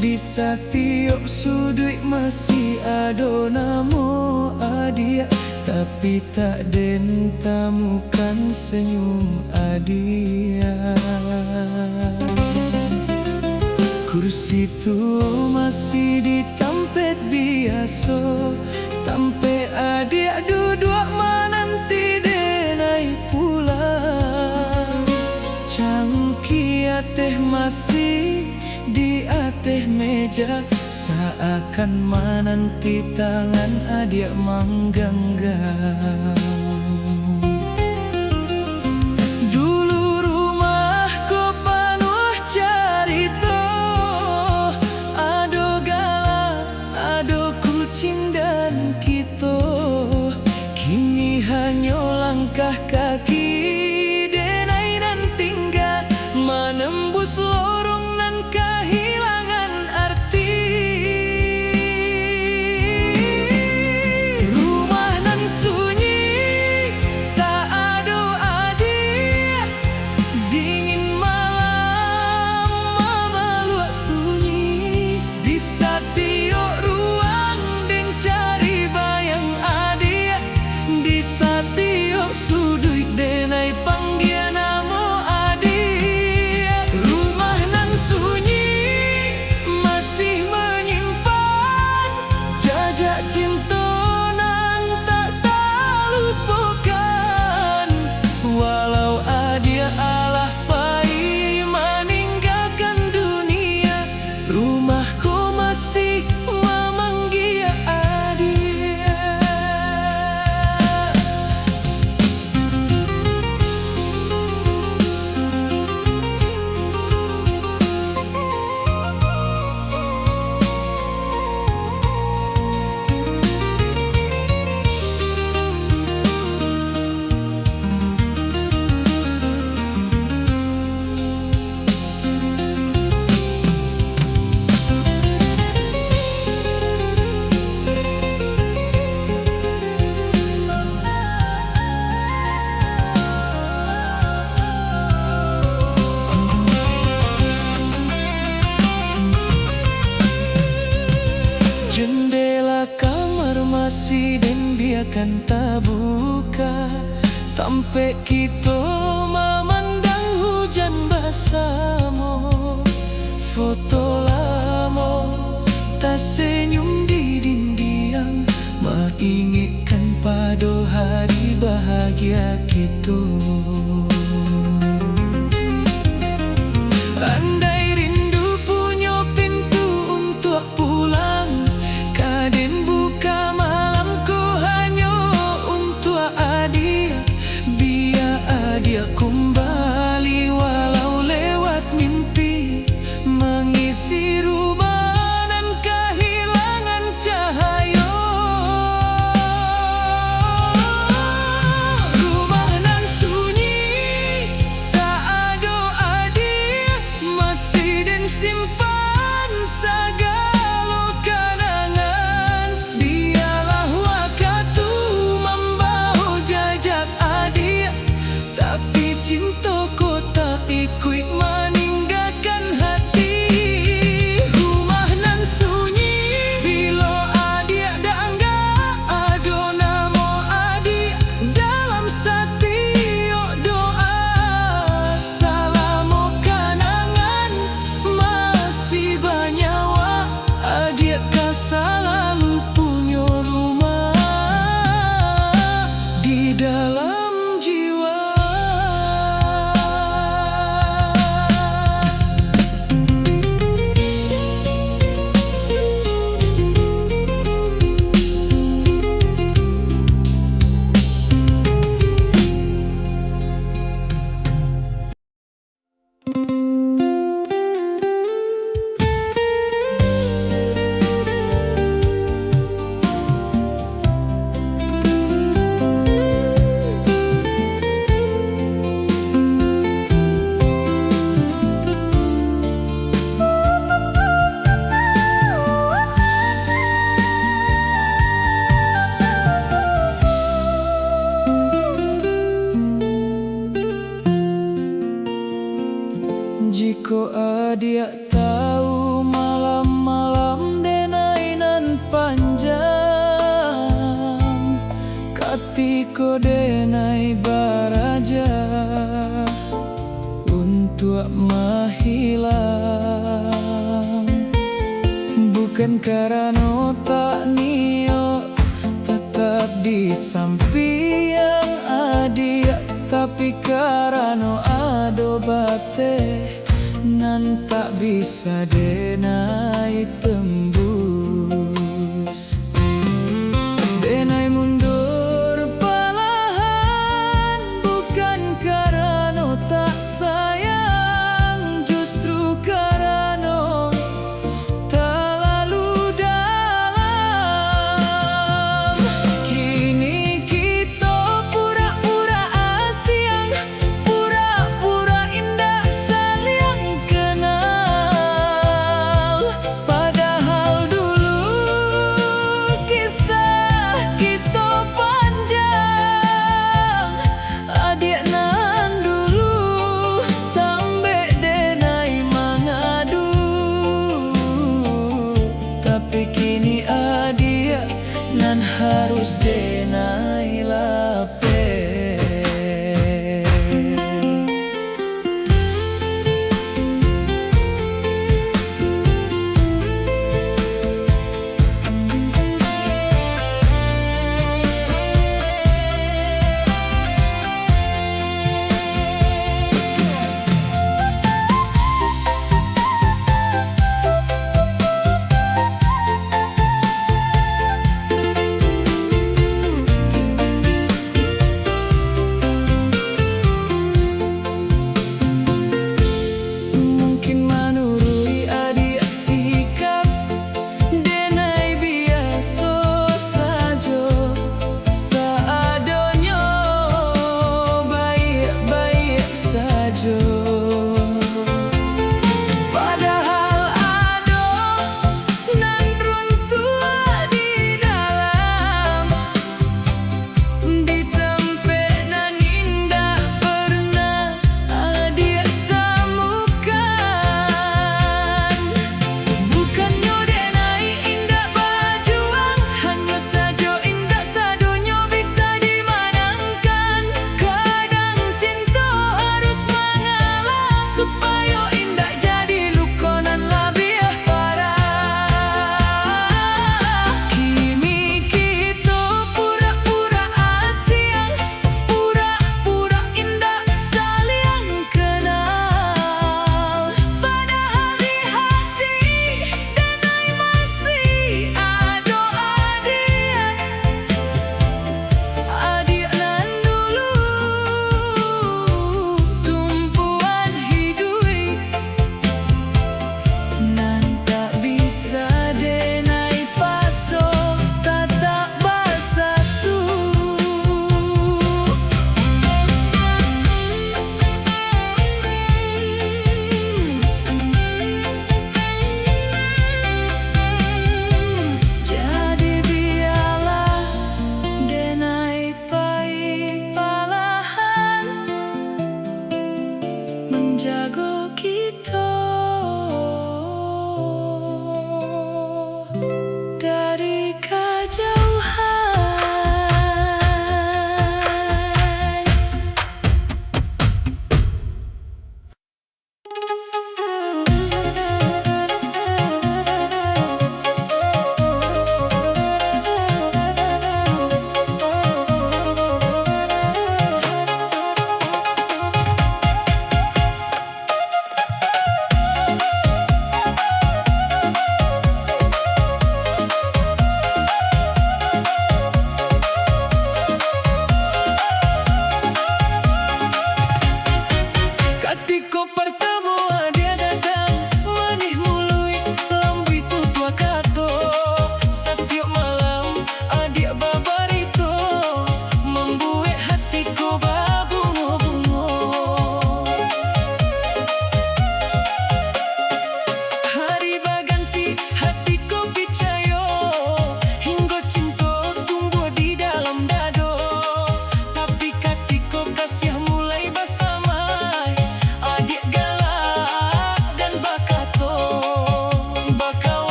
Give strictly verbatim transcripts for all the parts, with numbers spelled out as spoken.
Di satiok suduik masih ado namo adiak, tapi tak den tamukan senyum adiak. Kursi tu masih di tampek biaso, tampek adiak duduak mananti denai pulang. Cangkia teh masih di ateh meja, saakan mananti tangan adiak mangganggam. Dulu rumah ko panuah carito, ado gala, ado kucing dan kito. Kini hanyo langkah kaki denai nan tingga, manembus lorong nan kahilangan arti. Rumah nan sunyi, tak ado adiak, dingin malam mamaluak sunyi. Di satiok ruang den cari bayang adiak, di satiok suduik denai panggia namo adiak. Rumah nan sunyi masih manyimpan jajak cinto nan tak talupokan. Walau adiak alah pai maninggakan dunia, rumah ko masih mamanggia adiak. Jendela kamar masih den biakan tabuka, tampek kito mamandang hujan basamo. Foto lamo tasenyum di dindiang, maingekkan pado hari bahagia kito. Andai rindu punyo pintu untuak pulang, ka den buka malam ko hanyo untuak adiak. Bia adiak kumbali walau lewat mimpi, mangisi rumah nan kahilangan cahayo. Rumah nan sunyi, Bukan karano tak niok, tetap di sampiang adiak, tapi karano ado bateh nan tak bisa denai tembus. Denai mundur palahan, bukan karano tak sayang, justru karano talalu dalam. Kini kito pura-pura asiang, pura-pura indak saliang kenal, padahal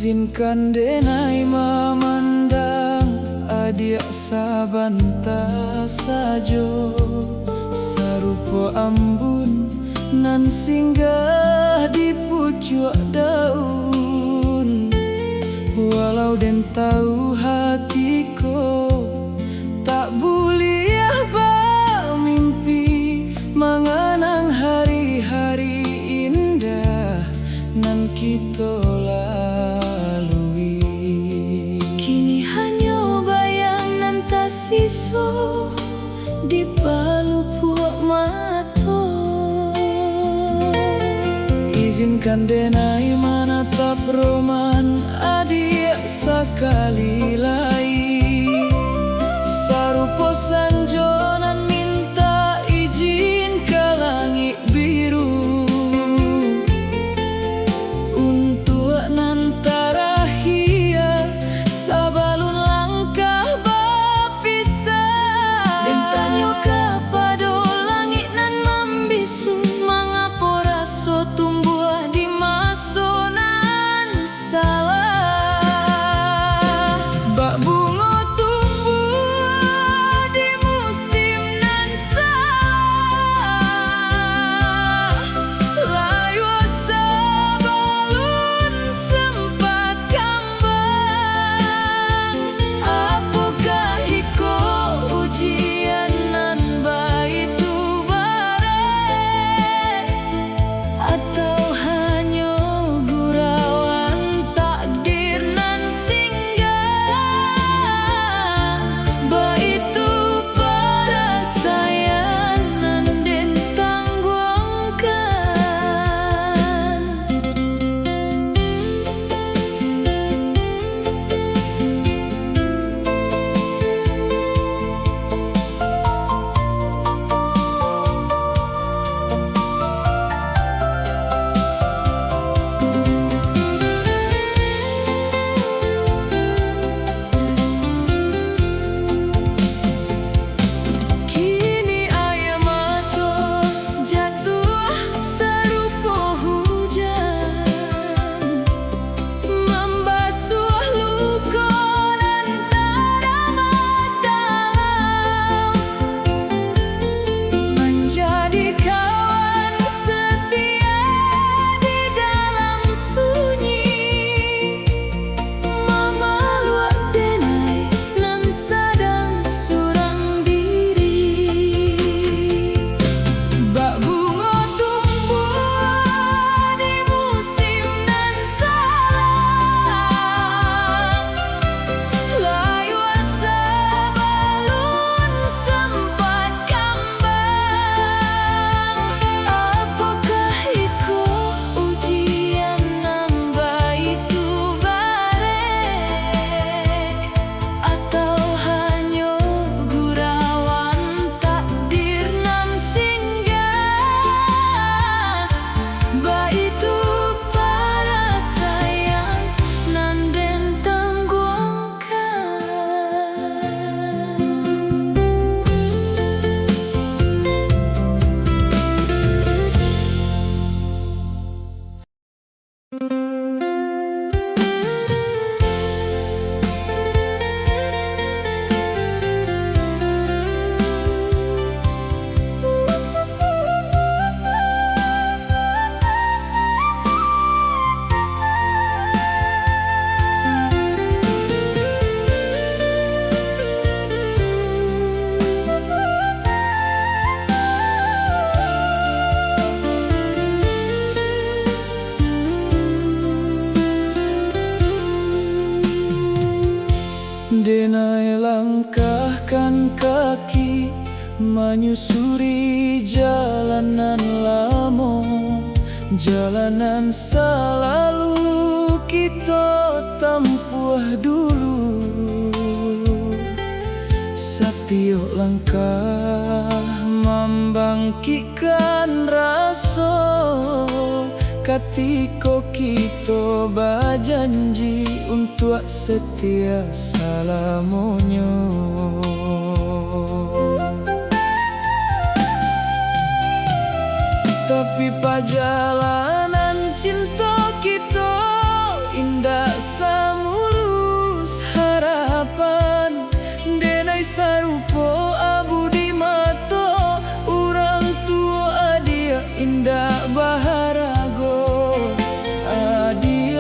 Izinkan denai mamandang adiak sabanta sajo, sarupo ambun nan singgah di pucuak daun. Walau den tahu hati ko tak buliah bamimpi, manganang hari-hari indah nan kito lalui. Kini hanyo bayang nan tasiso di palupuak mato. Izinkan denai manatap roman adiak sakali lai. Sarupo sanjo nan mintak izin ka langik biru, untuak nan tarakhia sabalun langkah bapisah. Den tanyo kapado langik nan mambisu, mangapo raso tumbuah di maso nan salah. Bak bungo tumbuah di musim nan salah, layua sabalun sempat kambang. Apokah iko ujian nan baitu barek? Atau hanyo gurauan takdir nan singgah, baitu parasaian nan den tangguangkan? Kini aia mato jatuah sarupo hujan, mambasuah luko nan taramat dalam, manjadi kawan setia di dalam sunyi, mamaluak denai nan sadang surang diri. Bak bungo tumbuah di musim nan salah, layua sabalun sempat kambang. Apokah iko ujian nan baitu barek? Atau hanyo gurauan takdir nan singgah, baitu parasaian nan den tangguangkan? Denai langkahkan kaki manyusuri jalan nan lamo, jalan nan salalu kito tampuah dulu. Satiok langkah mambangkikkan raso, katiko kito bajanji untuak setia salamonyo. Tapi pajalanan cinto kito indak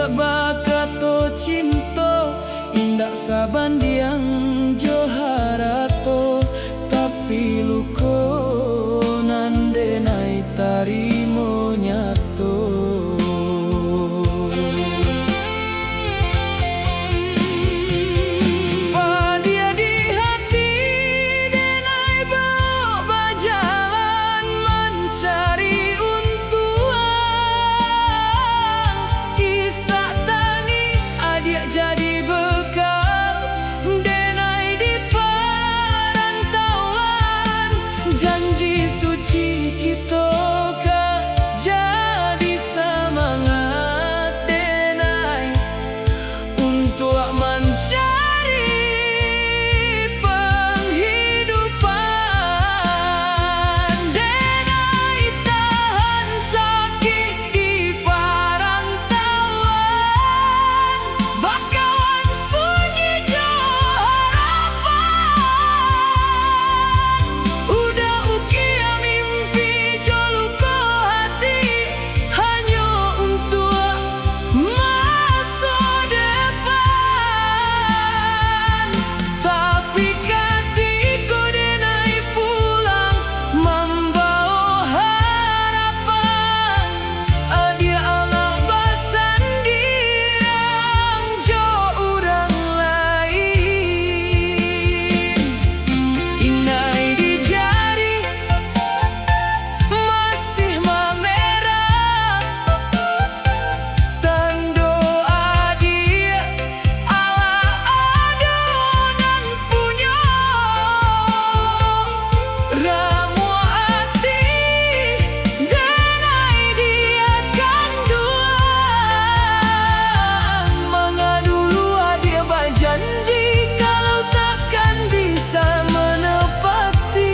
Bakato cinto indak sabandiang jo harato, tapi luko nan denai tarimo nyato. Padiah di hati denai baok bajalan mancari untuang. Isak tangih adiak jadi bekal denai di parantauan. Janji suci kito ka jadi samangat denai untuak mancari panghidupan. Denai tahan sakik di parantauan, bakawan sunyi jo harapan. Udah ukia mimpi jo luko hati, hanyo untuak maso depan. Tapi katiko denai pulang mambaok harapan, adiak alah basandiang jo urang lain. Inai di jari masih mamerah, tando adiak alah ado nan punyo. Ramuah ati denai diakan duang. Manga dulu adiak bajanji, kalau takkan bisa manepati.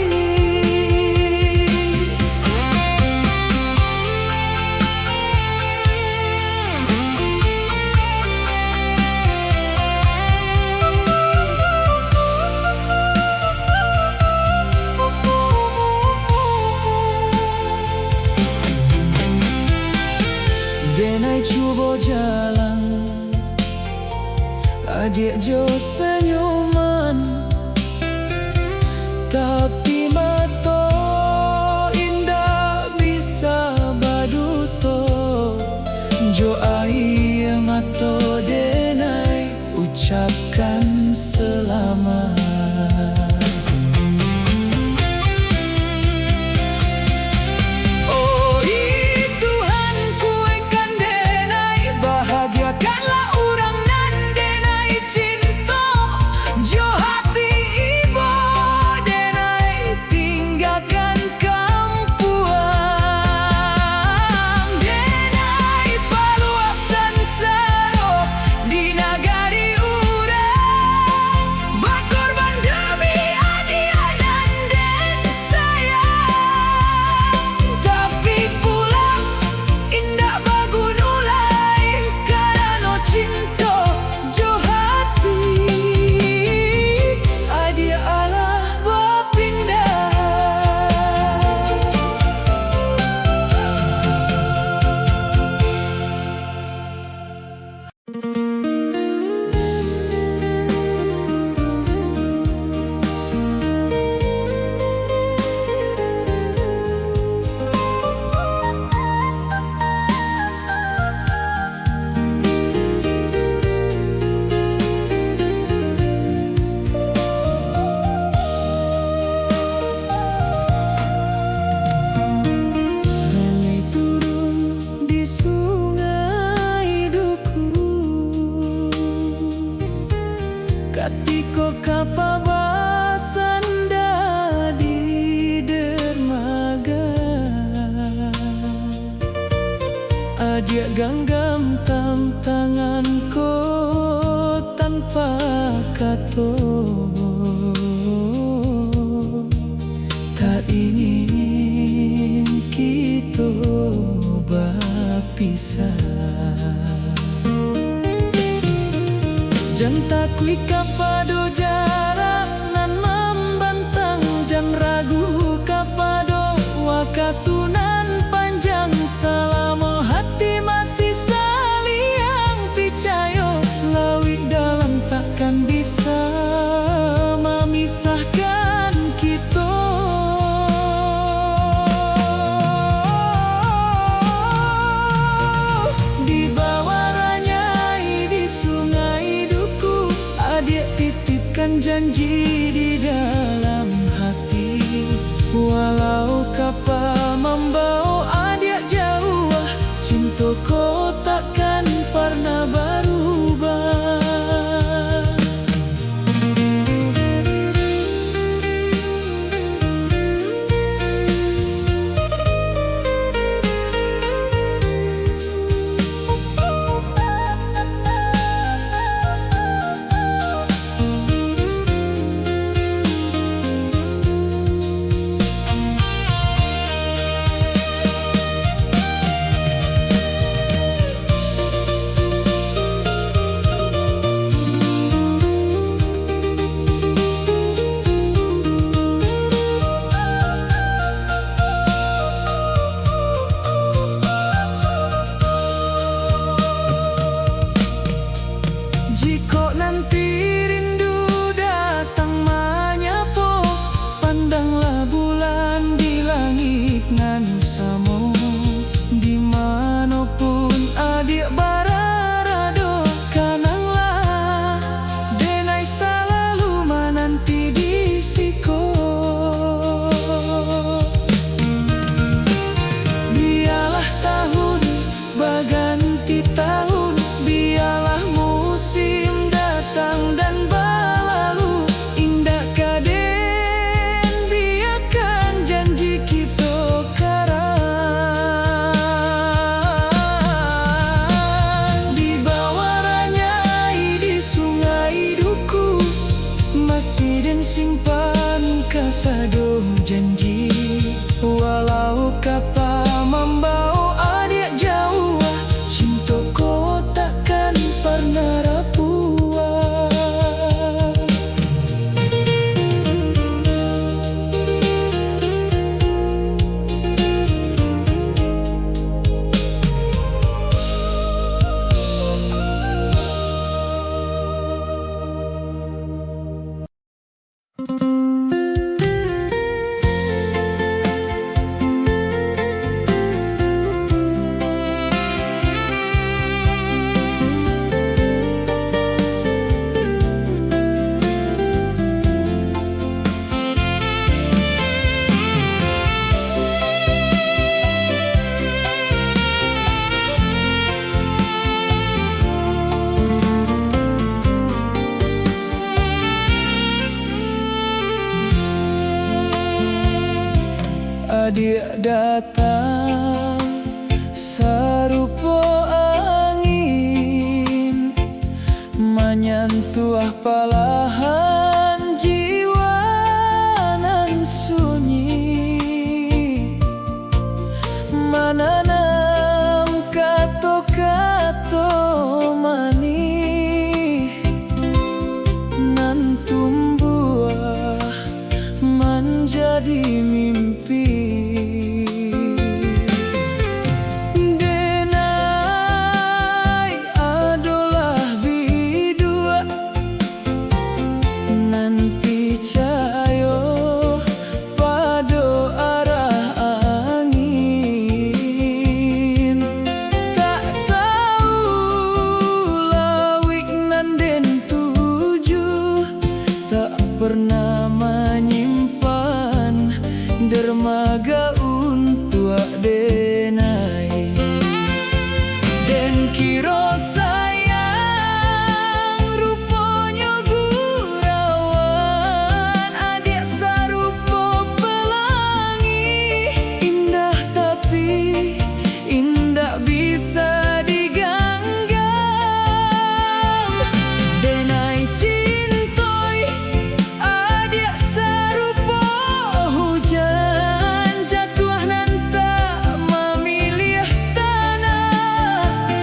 Denai cubo jalan, adiak jo sanyuman, tapi mato indak bisa baduto. Jo aia mato denai ucapkan salamat. Oi Tuhan, kuekkan denai, bahagiakanlah urang nan denai cinto, jo hati ibo denai tinggakan kampuang. Denai paluak sansaro di nagari urang, bakorban demi adiak nan den sayang. Tapi pulang indak baguno lai, karano cinto jo hati, adiak alah bapindah. Ranyai turun di Sungai Duku, katiko kapa basanda di dermaga. Adiak ganggam tantangan ko tanpa kato, tak ingin kito bapisah. Jan takuik kapado jarak nan mambantang, jan ragu kapado wakatu nan panjang. Salamo hati masih saliang, Ko takkan parnah barubah. Jikok nanti rindu datang manyapo, pandanglah bulan di langik nan samo. Di mano pun adiak barado, kananglah, denai salalu mananti di siko. Bialah tahun baganti tahun, bialah musim datang dan balalu, indak ka den biakan janji kito karang. Di bawah ranyai, di sungai duku, masih den simpan kasado janji. Walau kapa mambao adiak jauah, cinto ko takkan parnah rapuah. Adiak datang sarupo angin, manyantuah palahan jiwa nan sunyi, mananam kato-kato manih, nan tumbuah manjadi mimpi. Denai adolah biduak nan picayo pado arah angin. Tak tahu lawik nan den tuju, tak pernah manyimpan dermaga untuak denai. Den kiro sayang ruponyo gurauan, adiak sarupo pelangi, indah tapi indak bisa diganggam. Denai cintoi adiak sarupo hujan jatuah nan tak mamiliah tanah.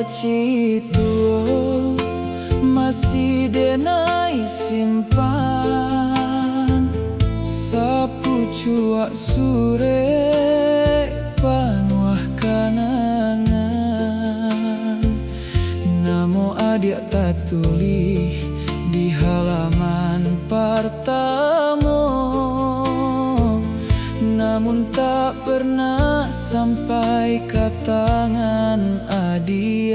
Cinto masih denai simpan, sapucuak surek panuah kanangan. Namo adiak tatulih di halaman partamo, namun tak pernah sampai ka tangan adiak.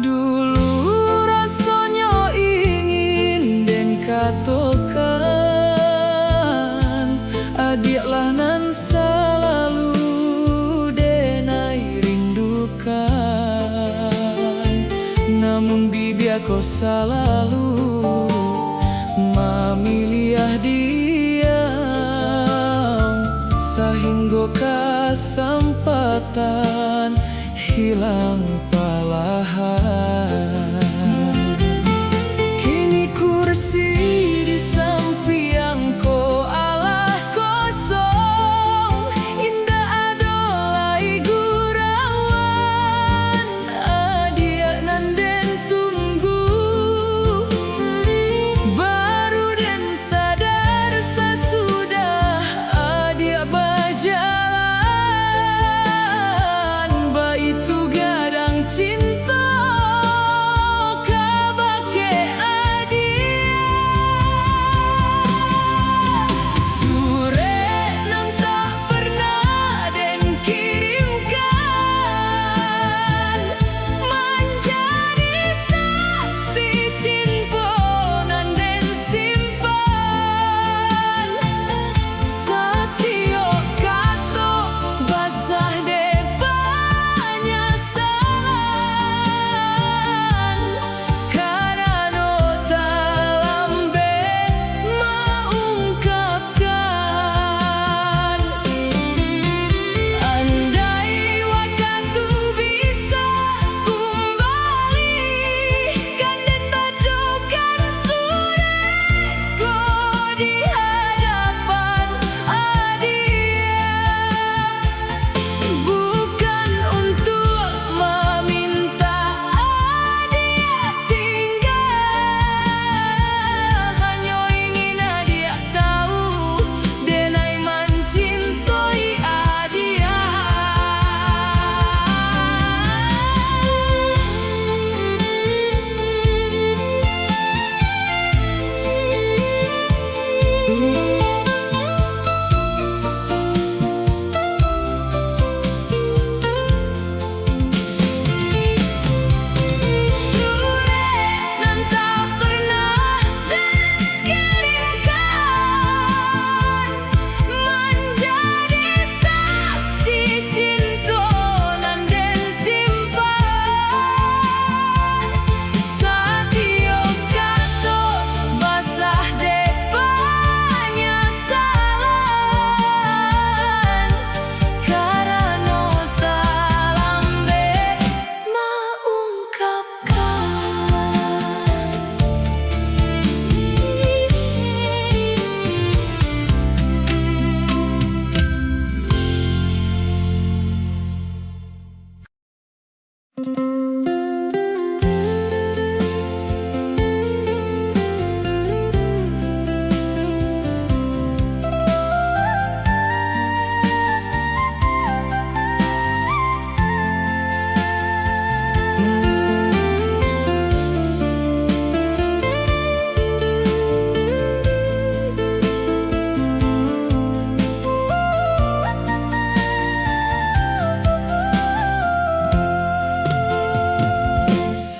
Dulu rasonyo ingin den katokan, adiak lah nan salalu denai rindukan. Namun bibia ko salalu mamiliah diam, sahinggo kasampatan hilang palahan. Kini kursi di sampiang ko alah kosong, indak ado lai gurauan adiak nan den tunggu. Baru den sadar sasudah adiak bajalan, baitu gadang cinto kabake adiak. Surek nan tak pernah den kirimkan, manjadi saksi cinto nan den simpan. Satiok kato basah dek panyasalan, karano talambek maungkapkan. Andai wakatu bisa kumbali, kan den bacokan surek ko di hadapan adiak. Bukan untuak mamintak adiak tingga, hanyo ingin adiak tahu, denai mancintoi adiak. Surek nan tak pernah kirimkan, manjadi saksi cinto nan den simpan. Satiok kato basah dek panyasalan, karano talambek maungkapkan.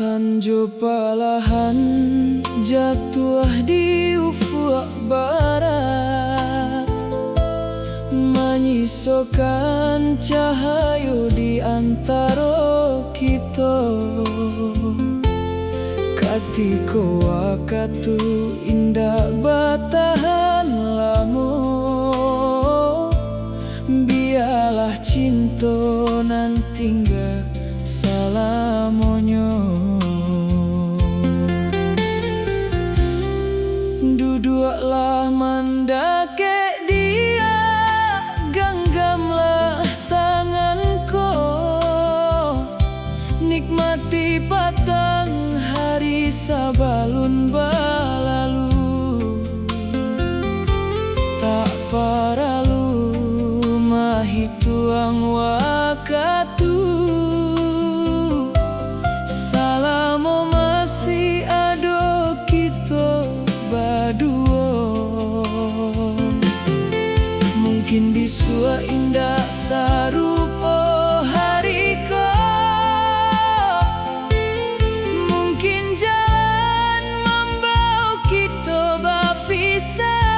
Sanjo palahan jatuah di ufuak barat, manyisokan cahayo di antaro kito. Katiko wakatu indak batahan lamo, bialah cinto nan tingga salamonyo. Duduaklah mandakek diak, ganggamlah tangan ko. Bang wakatu, salamo masih ado kito baduo. Mungkin bisuak indak sarupo hari ko, mungkin jalan mambao kito bapisah.